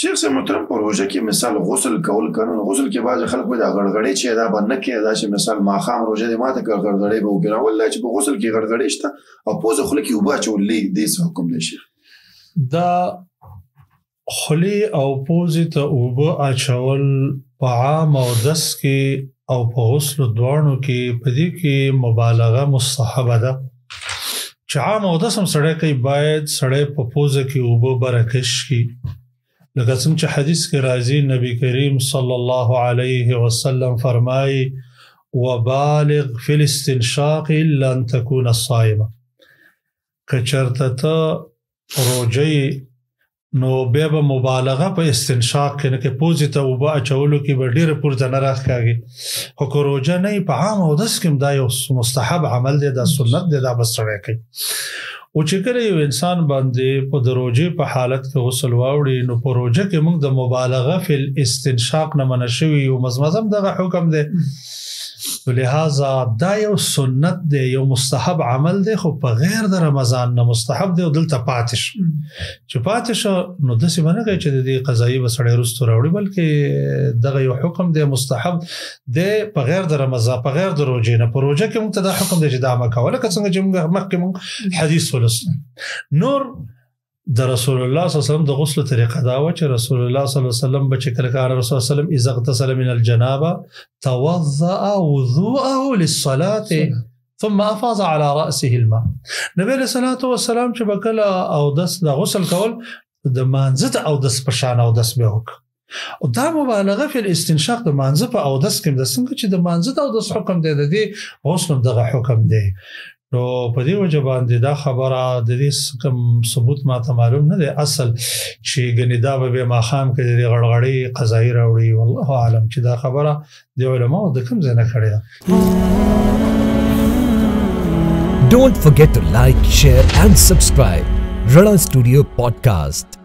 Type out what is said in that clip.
شیخ صاحب محترم، په روژه کې مثال غسل کول کنه، غسل کې بعض خلک وایي دا غړغړې چې دا به نه کې، دا چې مثال ماښام روژه دې ماته که غړغړې به وکړي، والله چې په غسل کې غړغړې شته او پوزه خوله کې اوبه اچول دې څه حکم دی شیخ؟ دا خولې او پوزې ته اوبه اچول په عام او دس کې او په غسل دواړو کې په دې کې مبالغه مستحبه ده. چې عام او دس هم سړی کوي باید سړی په پوزه کې اوبه برکش کړي، لکه څنګه چې حدیث کې راځي نبی کریم صلی الله علیه وسلم فرمایي وبالغ فی الاستنشاق الا ان تكون صائمه. که چېرته ته روژه نو بیا به مبالغه په استنشاق کې نه کې، پوزې ته اوبه اچولو کې به ډېره پورته نه راښکاږي. خو که روژه نه په عام اودس کې هم دا یو مستحب عمل دی، دا سنت دی، دا به سړی کوي. او چې کله یو انسان باندې په د روژې په حالت کې غسل واوړي نو په روژه کې موږ د مبالغه فی الاستنشاق نه منع شوي یو، مزمزه هم دغه حکم دی. لہذا دا یو سنت دی، یو مستحب عمل دی، خو په غیر د رمضان نه مستحب دی او دلته پاتې شو. چې پاتې شو نو داسې به نه کوي چې د دې قضایي به سړی وروسته راوړي، بلکې دغه یو حکم دی مستحب دی په غیر د رمضان، په غیر د روژې نه. په روژه کې موږ ته دا حکم دی چې دا مه کوه، لکه څنګه چې موږ مخکې موږ حدیث ولوست. نور د رسول الله صلی الله علیه وسلم د غسل طریقه دا وه چې رسول الله صلی الله علیه وسلم به چې کله کان رسول الله صلی الله علیه وسلم اذا اغتسل من الجنابه توضأ وضوءه للصلاة ثم افاض على رأسه الماء. نبی علیه الصلاة والسلام چې به کله اودس د غسل کول د مانځه د اودس په شان اودس به وکړ. او دا مبالغه فی الاستنشاق د مانځه په اودس کې د څنګه چې د مانځه د اودس حکم دی د دې غسل هم دغه حکم دی. نو په دې وجه باندې دا خبره د دې کوم ثبوت ماته معلوم نه دی اصل چې ګنې دا به بیا ماښام کې د دې غړغړې قضایي راوړي. والله اعلم چې دا خبره د علماو د کوم ځای نه کړې ده. Don't forget to like, share and subscribe Rana Studio Podcast.